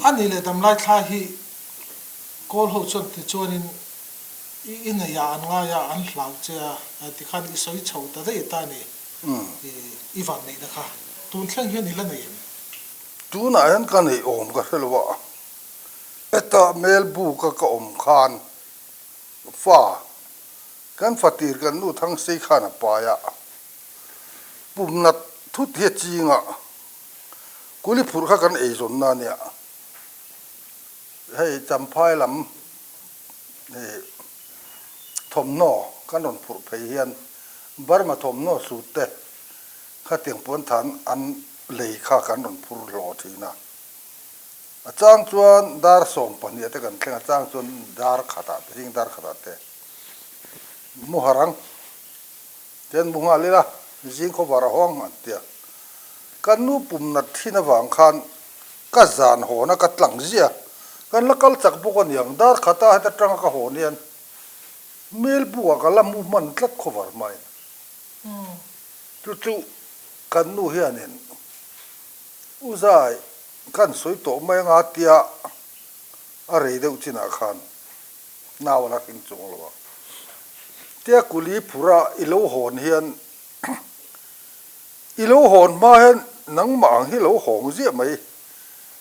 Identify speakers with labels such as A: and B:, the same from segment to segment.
A: A nih leh damlai thla hi Kawl ho chuan tichuanin i i nei ah an ngai a, an hlau che a, tikhan i sawi chho ta daih ta a ni, i vanneihna kha. Tun thleng hian i la nei em?
B: Tunah hian ka neih awm ka hre lo a, heta Melbuka ka awm khan fa kan fatir kan nu Thangsei khan a pai a, pumnat thut hi a ching a, kuli phurh kha kan eizawnna a nia. Hei Champhai lam ih thawmhnaw kan rawn phurh phei hian Burma thawmhnaw sut te khatiang puan than an lei kha kan rawn phur hlawh thin a. A chang chuan dar 12 ah te kan thleng a, a chang chuan dar khatah te zing dar khatah te mu har ang. Tian mu nghal ila zing khawvar a hawng an ti a. Kan nu pum nat thin avang khan ka zan hawn a ka tlang ziah. Kan la kal chak bawk a niang, dar khata heta tanga ka hawn hian mel buah ka la mu hman tlat khawvar hmain. Chu chu kan nu hianin u zai kan sawi tawh mai anga tia a rei deuh chinah khan Nau a la hring chuang lo a. Tia kuli phura i lo hawn hian i lo hawn hma hian nangmah ang hi lo hawng ziah mai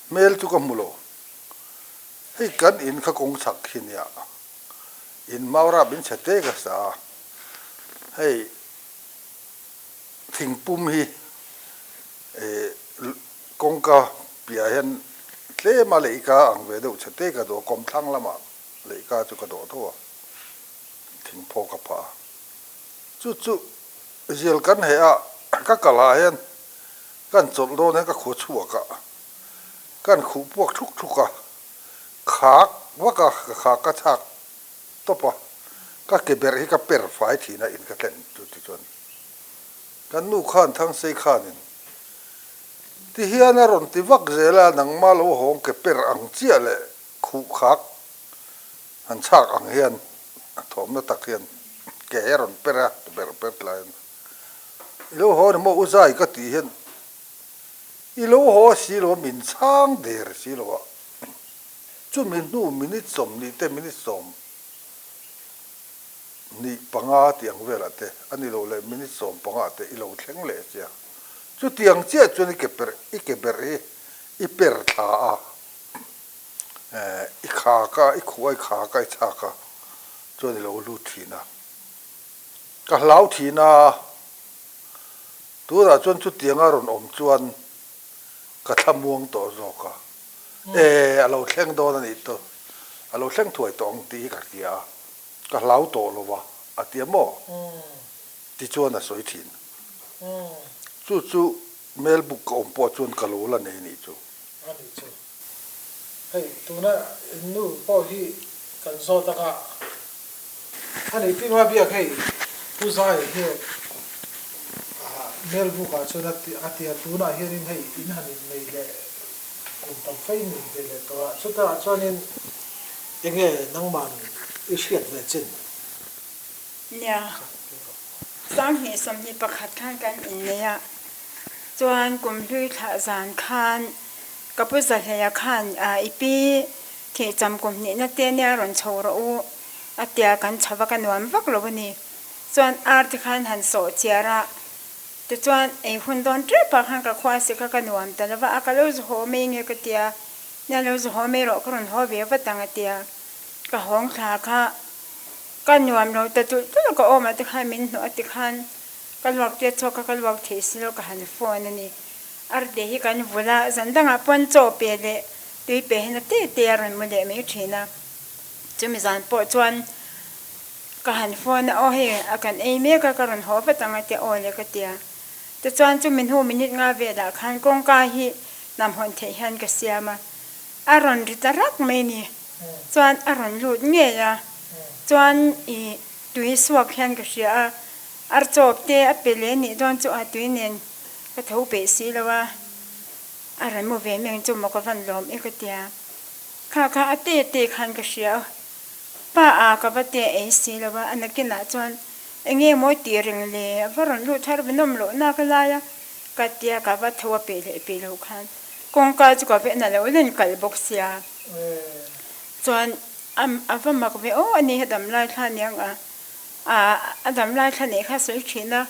B: hmel chu ka hmu lo. Hei kan in kha kawng chhak khi nia in maurap in chhe te ka sa a, hei thingpum hi kawngka piah hian tlema leihka ang ve deuh chhe te ka duh a, kawmthlang lamah Leihka chu ka dawh tho a, thingphaw ka phah a. Chu chu zial kan heh a, ka kalhah hian kan chawlh dawn hian ka khua chhuak a, kan khuh puak thuk thuk a, khak vak a, ka khak ka chhak tawp a, ka ke berh hi ka per fai thin a in ka thlen chu tichuan kan nu khan Thangsei khanin tihian a rawn ti vak zel a, nangmah lo hawng ke per ang chiah leh Khuh khak han chhak ang hian a thawmna tak hian ke a rawn per a, berh per tlaiin i lo haw ni maw u zai ka tih hian i lo haw si lo a min chhang der si lo a, chumi hnu minute 20 te minute 25 tih ang velah te a ni lo leh minute 15 ah te i lo thleng leh sia, chutiang chiah chuan i ke perh i ke berh hi i per thla a. I khak a, i khuh a, i khak a, i chhak a, chuan i lo lut thin a. Ka hlau thin a, tunah chuan chutianga rawn awm chuan ka thlamuang tawh zawk a. E, a lo thleng dawn a nih chu, a lo thleng thuai tawh ang tih hi ka hria a, ka hlau tawh lo va, a ti a maw? Tichuan a sawi thin. Chu chu Melbuk ka awm pawh chuan ka lo la nei nih chu.
A: A nih chu. Hei tuna in nu pawh hi kan zawt anga a nih pi hma biak hei Pu Zaia hian Melbuk ah chuan a ti a tunah hianin hei in han in nei leh kum tam fei in nei ve leh tawh a chutah chuanin enge nangman i hriat ve chin?
C: Nia. 2021 khan kan innei a, chuan kum hlui thlah zan khan ka pu Zahleia khan i pi thihcham kum hnihna te nia rawn chho rawh u a tia kan chho va ka nuam vak lo a ni. Chuan ar te khan han sawh chiar a, tichuan ei hun dawn tep ah khan ka khua si kha ka nuam ta lo va, a ka lo zu haw mai nge ka tia, nia lo zu haw mai rawh ka rawn haw ve vat ang a tia, ka hawng thla kha. Ka nuam lo ta tulh tulh ka awm ah te khan min hnawh a ti khan ka luak te chhuak a ka luak theih si lo ka han phone a ni. Arte hi kan vul a, zan dangah pawn chaw pe leh tui pe hian a te te a rawn mu leh mai thin a. Chumi zan pawh chuan ka han phone a, aw hei a kan ei mek a ka rawn haw vat ang a tia aw le ka tia. Tichuan chumi hnu minute nga velah khan kawngka hi hnam hawn theih hian ka siam a. A rawn ri ta rak mai ni. Chuan a rawn lut ngei a, chuan i tui suak hian ka hria a, ar chawp te a pe leh nih dawn chu a tui nen ka tho peih si lo a, a rawn mu ve meng chu maw ka van lawm e ka tia, kha kha a te te khan ka hria a, pa a ka va te ei si lo a, a nakinah chuan eng nge mawi tih reng le, a va rawn lut thar ve nawm loh nak a lai a, ka tia ka va tho a peih leh peih lo khan. Kawngka chu ka va en a lo len kalh bawk sia. Chuan a va mak ve aw a ni, a dam lai thla aniang a, a dam lai thla neih kha sawi thin a,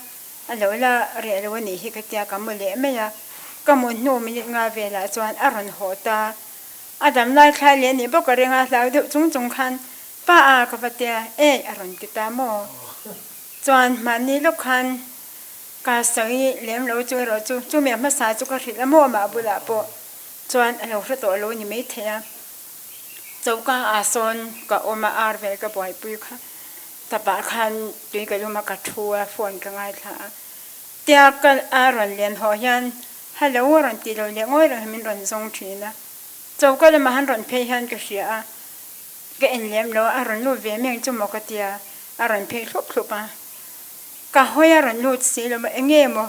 C: a lo la reh lo a nih hi ka tia ka mu leh mai a. Ka mu hnu minute nga velah chuan a rawn haw ta. A dam lai thlai leh nih bawk a ring a, hlau deuh chung chung khan pa a ka va tia, Ei a rawn ti ta maw? Chuan hmanni lawk khan ka sawi lem lo chu erawh chu chumi a hmasa chu ka hrilh a maw amah bulah pawh chuan a lo hre tawh lo ni maithei a. Choka ah sawn ka awm a, ar vel ka buaipui kha tapah khan tui ka lum a, ka thu a, phone ka ngaithla a. Tia ka a rawn lian haw hian Hello a rawn tih loh leh ngawi reng hi min rawn zawng thin a, choka lamah han rawn phei hian ka hria a, ka en lem lo a, a rawn lut ve meng chu maw ka tia, a rawn phei thlup thlup a, ka hawi a rawn lut si lo maw enge maw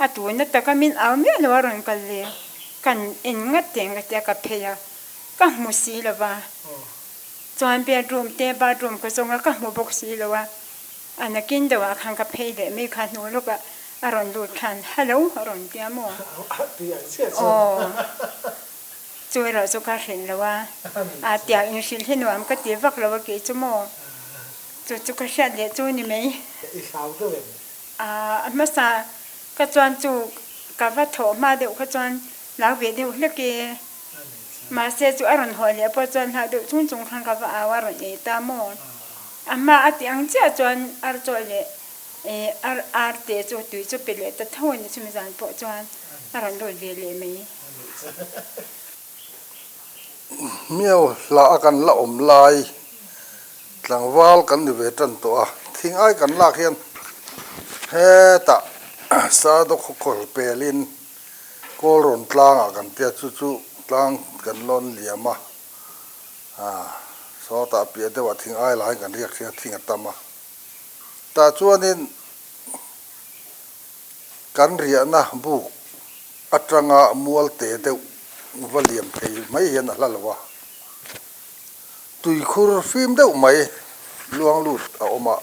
C: a tuna taka min au miah lo a rawn kal le, kan en ngat teng ka tia ka phei a, ka hmu si lo va, chuan bedroom te bathroom ka zawng a ka hmu bawk si lo a. A nakin deuhah khan ka phei leh mai kha hnu lawkah a rawn lut khan Hello a rawn ti a maw? Aw chu erawh chu ka hrilh lo a, a tiang inhrilh hi nuam ka ti vak lo a kei chu maw? Chu chu ka hriat leh chu ni mai.
A: I hlau deuh em?
C: A hmasa ka chuan chu ka va thawh hma deuh kha chuan lau ve deuh hlek e. Mahse chu a rawn haw leh pawh chuan hlau deuh chung chung khan ka va au a rawn ei ta maw? A hma a tih ang chiah chuan ar chaw leh ar ar te chu tui chu pe leh ta tho a ni chumi zan pawh chuan a rawn lut ve leh mai.
B: Miau hla a kan la awm lai tlangval kan ni ve tan tawh a, thing ai kan lak hian hetah Sado khaw pelin Kawlrawn tlangah kan tia chu chu tlang kan lawn liam a. A, sawtah piah deuhah thing ai laiin kan riak thin a, thing a tam a. Tah chuanin kan riahna buk atanga mual te deuh va liam thei mai hian a hla lo a. Tuikhur fim deuh mai luang lut a awm a,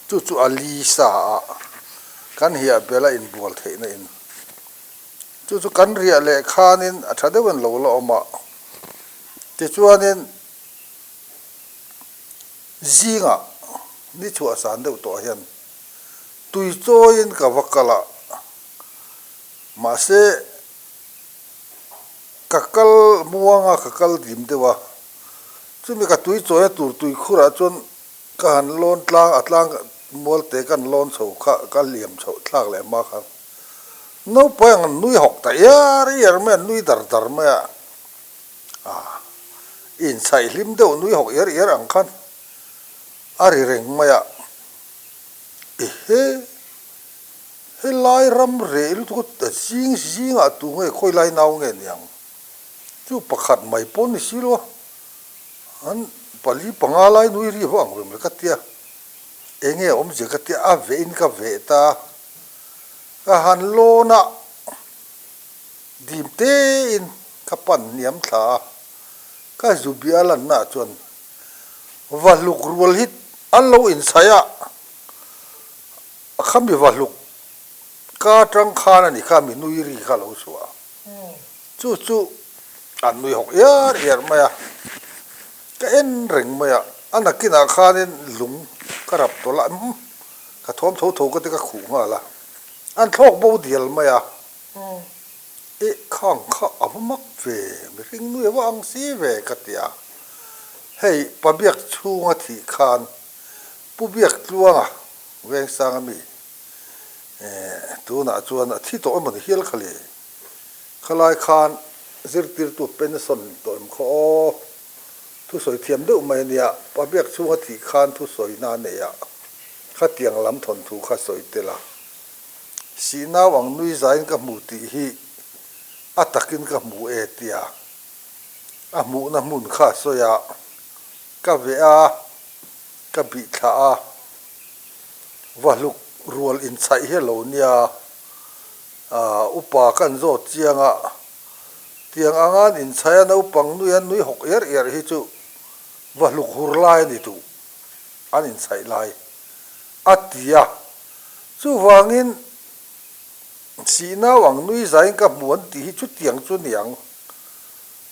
B: chu chu a li sa a, kan hiah bel a inbual theihna in. Chu chu kan riah leh khanin a tha deuhin lo la awm a. Tichuanin zingah ni chhuah san deuh tawh hian tui chawiin ka va kal a, mahse ka kal muang a, ka kal dim deuh a, chumi ka tui chawia tur tui khurah chuan ka han lawn tlang a tlang mual te kan lawn chho kha ka liam chhoh thlak leh hma khan naupang an nui hawk ta iar iar mai a, an nui dar dar mai a. A inchhaih hlim deuh nui hawk iar iar ang khan a ri reng mai a, ehe helai ram reh lutuk a zing zingah tu nge khawi lai nau nge niang chu pakhat mai pawh ni si lo a, an pali panga lai nui ri vak ang rem le ka tia enge awmzia ka tia a veh in ka veh ta ka han lawn a. Dim tein ka pan hniam thla a, ka zu bia lanna ah chuan vahluk rual hi an lo inchhaih a, a khami vahluk ka atang khan a ni kha mi nui ri kha a lo chhuah a, chu chu an nui hawk iar iar mai a, ka en reng mai a, a nakinah khanin lung ka rap tawlh a, umm ka thawm tho tho ka ti ka khuh nghal a, an thlawk bo dial mai a. Eh, khang kha a va mak ve, mihring nui a va ang si ve ka ti a. Hei, pa biak chhunga thih khan Pu Biak Tluanga Vengsang a mi, eh, tunah chuan a thi tawh emaw ni hial kha le. Khalai khan zirtirtu pension tawh em khaw aw, thusawi thiam deuh mai a nia, pa biak chhunga thih khan thusawi na nei a, khatiang lam thawnthu kha sawi tel a. Sih nau ang nui zain ka hmu tih hi a takin ka hmu e tia a hmuhna hmun kha a sawi a, ka veh a, ka bih thlah a, vahluk rual inchhaih hi a lo nia, upa ka an zawt chiang a, tiang anga an inchhaih a naupang nui an nui hawk iar iar hi chu vahluk hur lai a ni duh an inchhaih lai a ti a. Chuvangin Sih nau ang nui zaiin ka hmu an tih hi chutiang chu niang.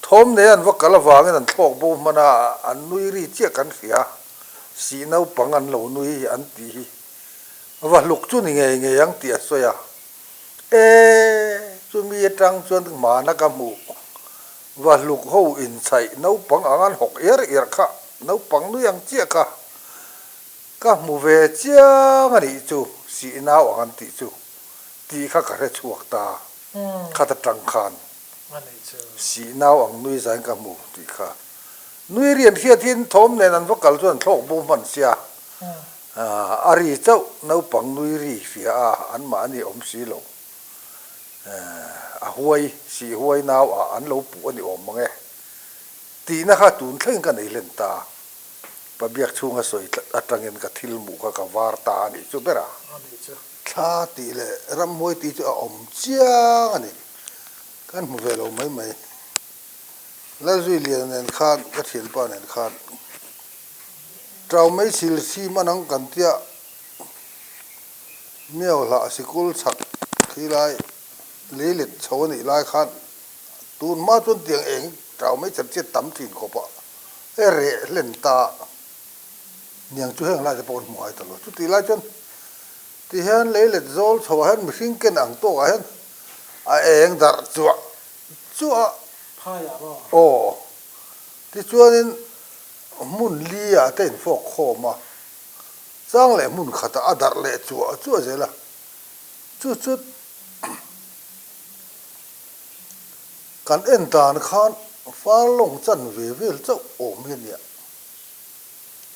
B: Thawm nei an va kal avangin an thlawk bo hman a, an nui ri chiah kan hria. Sih naupang an lo nui an tih hi va hluk chu ni ngei ngei ang tih a sawi a. E, chumi atang chuan hmana ka hmuh. Va hluk ho inchhaih naupang ang an hawk iar iar kha, naupang nui ang chiah kha. Ka hmu ve chiang a nih chu, sih nau ang an tih chu, tih kha ka hre chhuak ta, khat atang khan sih nau ang nui zain ka hmu tih kha. Nui rian hriat hian thawm nen an va kal chuan thlawk bo hman sia, a ri chauh naupang nui ri hria a, anmahni awm si lo. A huai, sih huai nau ah an lo puh a ni awm mang e, tihna kha tun thleng ka nei hlen ta. Pa biak chhunga sawi tlat atangin ka thil hmuh kha ka var ta a nih chu ber a. Thla tih leh ramhuai tih chu a awm chiang a ni. Kan hmu ve lo mai mai. Lalzui Liana nen khan, ka thianpa nen khan Ṭau mai sil sim a nang kan tia Miau hlah sikul chhak khi lai leilet chho a nih lai khan tun hma chuan tiang eng ṭau mai chher chiat tam ṭhin khawp a. He reh hlen ta niang chu heng lai te pawh kan hmu ngai ta lo. Chutih lai chuan tihian lei let zawl chho ah hian mihring ken ang tawk ah hian a eng darh chuah chuah a.
A: Phai ah maw?
B: Aw. Tichuanin hmun li ah te infawk khawm a, chang leh hmun khat ah a darh leh chuah chuah zel a. Chu chu Kan en dan khan far lawng chan ve vel chauh awm hi a nia.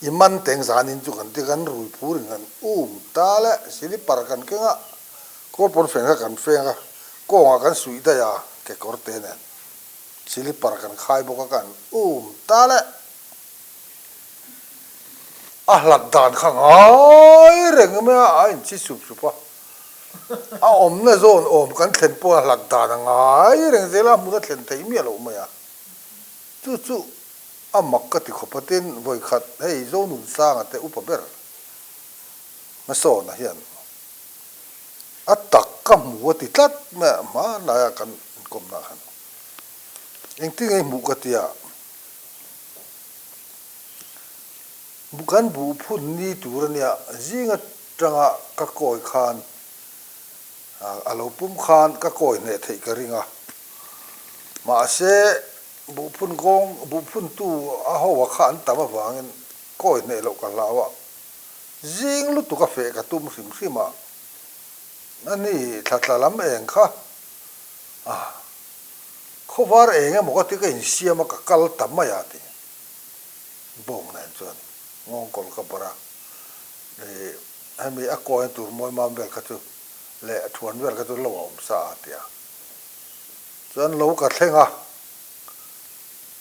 B: I man teng zanin chu kan ti kan rui phur in kan um ta le silipar kan keng a, kawlpawn fen kha kan feng a, kawngah kan suih daih a kekawr te nen silipar kan khai bawk a kan um ta le. A hlat dan kha ngai reng mai a, a inchi sup sup a. A awmna zawn awm kan thlen pawh a hlat dan a ngai reng zel a, hmun a thlen thei miah loh mai a. Chu chu a mak ka ti khawp a, tin vawikhat hei Zonunsanga te upa ber hmasawna hian a tak ka hmu a ti tlat mai a, hmanlaia kan inkawmna ah khan engtin nge i hmuh ka ti a. Kan buh phun ni tur a nia, zing atanga ka kawi khan a lo pum khan ka kawi hneh theih ka ring a. Mahse, buh phun kawng, buh phuntu a ho a kha an tam avangin kawi hneh loh ka hlau a. Zing lutuk a feh ka tum hrim hrim a, a ni thla tla lam eng kha a khawvar eng emaw ka ti ka insiam a ka kal ta mai a ti. Bawng nen chuan nghawngkawl ka barh a, ih hemi a kawi tur mawi mam vel kha chu leh a thuan vel kha chu lo a awm sa a ti a. Chuan lo ka thleng a,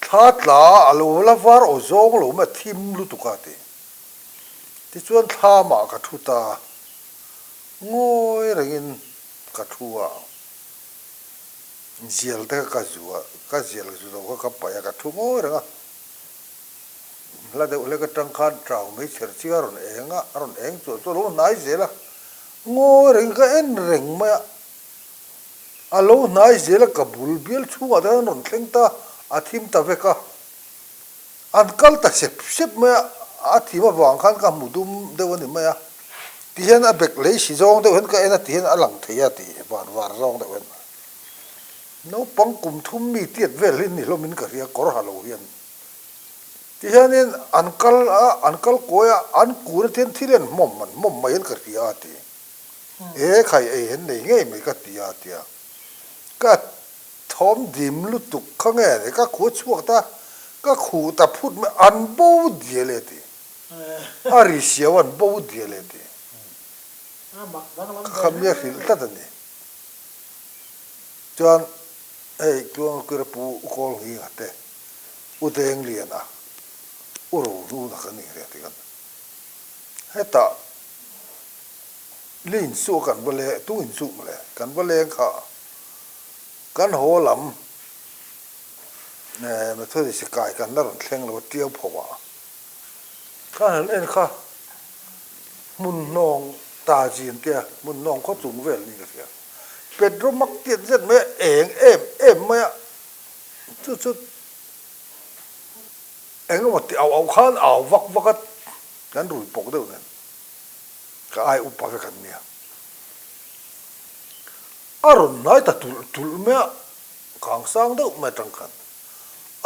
B: thla tla a lo la var aw zawng lo mai a thim lutuk a ti. Tichuan thlamah ka thu ta a, ngawi rengin ka thu a, zial te kha ka zu a, ka zial zu zo kha ka paih a, ka thu ngawi reng a. Hla deuh hlek atang khan chau mai chher chi a rawn eng a, a rawn eng chuah chu a lo hnai zel a, ngawi reng ka en reng mai a, a lo hnai zel a ka bul bial chhungah te hian rawn thleng ta, a thim ta vek a, an kal ta sep sep mai a, a thim avang khan ka hmu dum deuh a ni mai a, ti hian a bek lei si zawng deuh hian ka en a ti hian a lang thei a ti van var zawng deuh hian. Naupang kum thum mi tiat vel hi ni hlawmin ka hria kawr ha lo hian. Tihianin an kal a, an kal kawi a, an kun a tihian thil hian hmawm an hmawm mai hian ka hria a ti. E khai ei hian nei ngei mai ka ti a tia. Ka thawm dim lutuk kha nge ni ka khuh a chhuak ta, ka khuh ta phut mai an bo dial e ti. A ri siau an bo dial e ti. Ka kha mi a hrilh tlat a ni. Chuan hei Tluanga Kira pu U Kawl Nginga te, U Deng Liana, U Ro Hnuna kan inhria tih kan hetah li insuh a kan va leng, tung insuh mawle, kan va leng kha kan haw lam Methodist kai kan la rawn thleng lo a Tiau pho ah khan han en kha hmun hnawng ta zin te a, hmun hnawng khaw chung vel niin ka hria. Petro mak tiat zet mai a, eng em em mai a, chu chu eng emaw ti au au khan au vak vak a, kan rui pawk deuh nen ka ai upa vek an nia. A rawn hnai ta tulh tulh mai a, kang sang deuh mai atang khan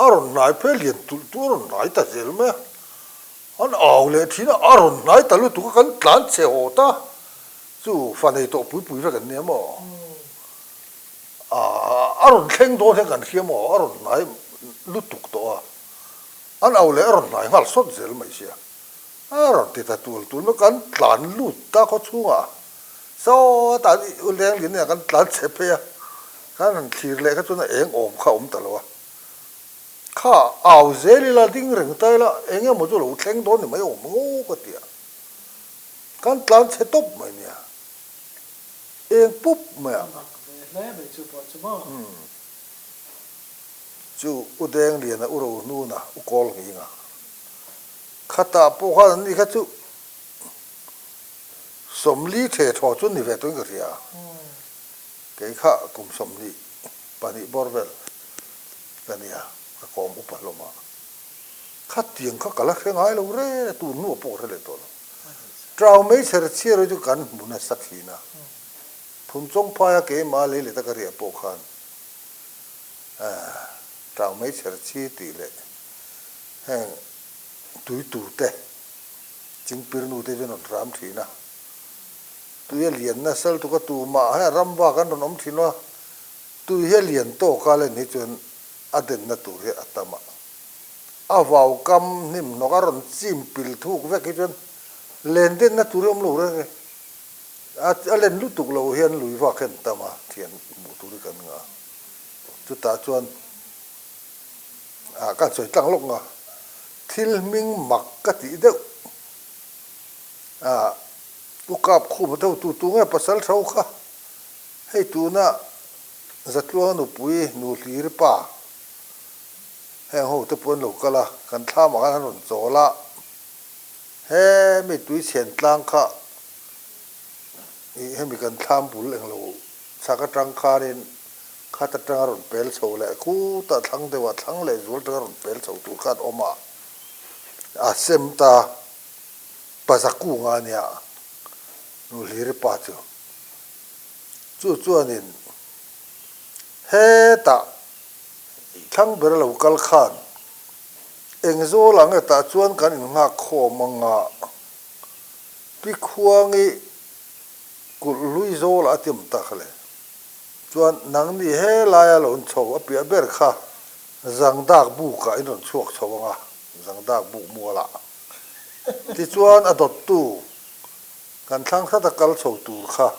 B: a rawn hnai phei lian tulh tulh a rawn hnai ta zel mai a, an au leh thin a, a rawn hnai ta lutuk a kan tlan chhe haw ta. Chu fa nei tawh pui pui vek an nia maw? A rawn thleng dawn hian kan hria maw? A rawn hnai lutuk tawh a, an au leh a rawn hnai nghal sawt zel mai sia. A rawn ti ta tul tul mai, kan tlan lut ta khaw chhungah sawtah u leng lin nia kan tlan chhe phei a, kan han thlir leh kha chuan a eng awm kha a awm ta lo a. Kha au zel ila ding reng ta ila eng emaw chu lo thleng dawn ni mai awm ngaw ka ti a. Kan tlan chhe tawp mai nia. Eng pup mai a.
A: Mak ve hle mai chu pawh chu maw.
B: Umm. Chu U Dengliana U Rohnuna U Kawlnghinga khatah pawh khan an ni kha chu 40 the thaw chu ni ve tawhin ka hria. Kei kha kum 22 bawr vel ka nia ka kawm upa hlawm a. Khatiang kha ka la hre ngai lo reng a, tun hnuah pawh ka hre leh tawh lo. Ṭau mai chher chhiar hi chu kan hmu nasa thin a, Phunchawng phaia keimah lei leh taka riah pawh khan ṭau mai chher chhi tih leh heng tuitute, chingpirnu te chu an rawn hram thin a. Tui a lian nasa lutuk a, tumah hian ram vak an rawn awm thin lo a, tui hi a lian tawk a len hi chuan a denna tur hi a tam a. A vau kam hnim hnawk a rawn chim pil thuk vek hi chuan len denna tur hi awm lo reng e. A len lutuk lo hian lui vak hian tam a, thian hmuh tur hi kan ngah. Chutah chuan ah ka sawi tlang lawk nga, thil hming mak ka tih deuh ah u kap khum a deuh tu tu nge pasal tho kha hei tuna Zatluanga nupui nu hlir pa heng ho te pawh an lo kal a, kan thlamah khan an rawn chawl a, he mi tui chhen tlang kha ih hemi kan thlam bul englo chhak atang khanin khat atanga rawn pel chho leh khutah thlang deuhah thlang leh zual atanga rawn pel chho tur kha an awm a, a sem ta Pazakunga ania nu hlir pa chu. Chu chuanin hetah thlang ber a lo kal khan eng zawl ang hetah chuan kan innghak khawm ang a, Pi Khuangi kulh hlui zawlah a ti awm tak le. Chuan nangni helaia lo chho a piah ber kha Zangdak bukah in rawn chhuak chho ang a, Zangdak buk mualah. Tichuan a dawttu Kan thlang hrat a kal chho tur kha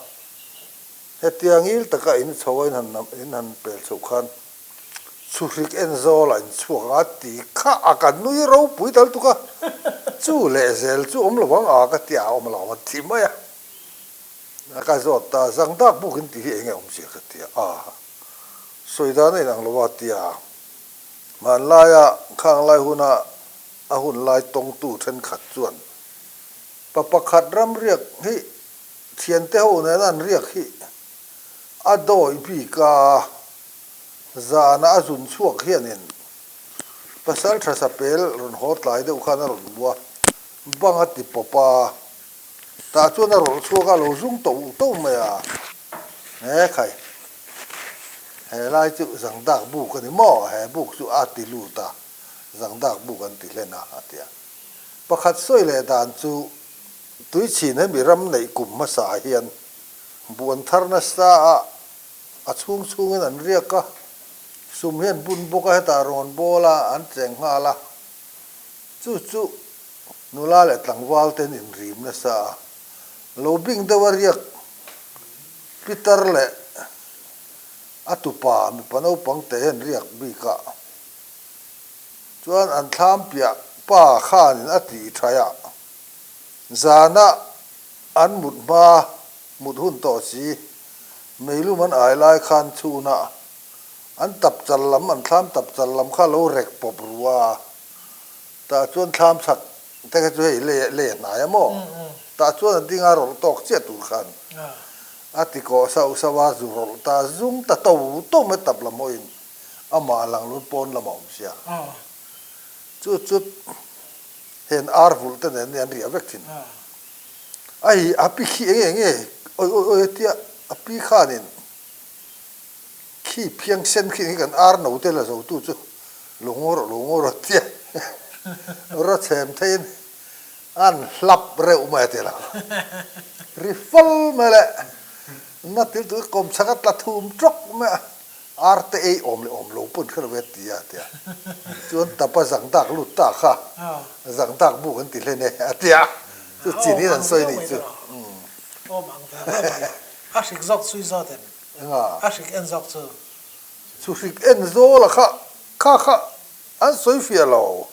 B: hetia ngil taka in chho a in han in han pel chhoh khan chhuhrik en zawl ah in chhuak ang a ti kha a ka nui ropui tal tuk a, chu leh zel chu awm lo ang a ka ti a awm lo ang ti mai a, a ka zawt ta zangdak buk in tih hi enge awmzia ka ti a, a sawi dan a inang lo a ti a, hmanlaia khang lai huna a hun lai tawngtu thenkhat chuan Pa pakhat ram riak hi thiante ho nena an riak hi a dawi bik a, zana a zun chhuak hianin pasal tha sapel rawn haw tlai deuh khan a rawn hmu a, bang a ti pawp a, tah chuan a rawlh chhuak a, a lo zung to to mai a, he khai he lai chu zangdak buk a ni maw, he buk chu a ti lut a, zangdak buk an ti hlen a, a ti a. Pakhat sawi leh dan chu tuichhin hemi ram neih kum hmasa ah hian buan thar nasa a a chhung chhungin an riak a, sum hi an bun bawk a, hetah rawn bawl a an cheng nghal a, chu chu nula leh tlangval ten inrim nasa a, lo bing deuh a riak Peter leh a tupa mipa naupang te hian riak bik a. Chuan an thlam piah pa khanin a tih thaih a, zana an mut hma mut hun tawh si, meilum an ai lai khan chhunah an tap chal lam, an thlam tap chal lam kha lo rek pawp ru a, tah chuan thlam chhak te kha chu hei lei lei a hnai a maw? Tah chuan a ding a rawlh tawk chiah tur khan. A ti kawh sauh sauh a, zu rawlh ta zung ta to to mai tap lam hawiin amah a lang lun pawn lamah a awm sia. Chu chu hen ar vulh te nen an riah vek thin. A hi a pi khi eng eng nge awi awi awi a tia a pi khanin khi phiang sen khi kan ar no te la zo tu chu lo ngaw rawh lo ngaw rawh a tia raw chhem theiin An hlap reuh mai a ti lo. Ri fal mai le. Na til tu kawm chhak a tla thum tawk mai a. Ar te ei awm leh awm lo pawn hre lo ve ti a ti a. Chuan tapa zang dak lut ta kha zang dak bu kan ti hlen e a ti a. Chu chin in an sawi nih chu.
A: Awm ang ve ve mai. A hrik zawk chu i zawt em?
B: Enga?
A: A hrik en zawk chu.
B: Chu hrik en zawl a kha kha kha An sawi fiah lo.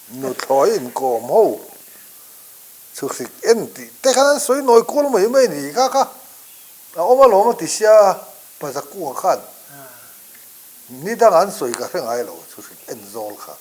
B: Nuthlawi inkawm ho chu hrik en tih te khan an sawi nawi kual mai mai ni kha kha a awm alawm a ti sia Pazakunga khan ni dangah an sawi ka hre ngai lo chu hrik en zawl kha.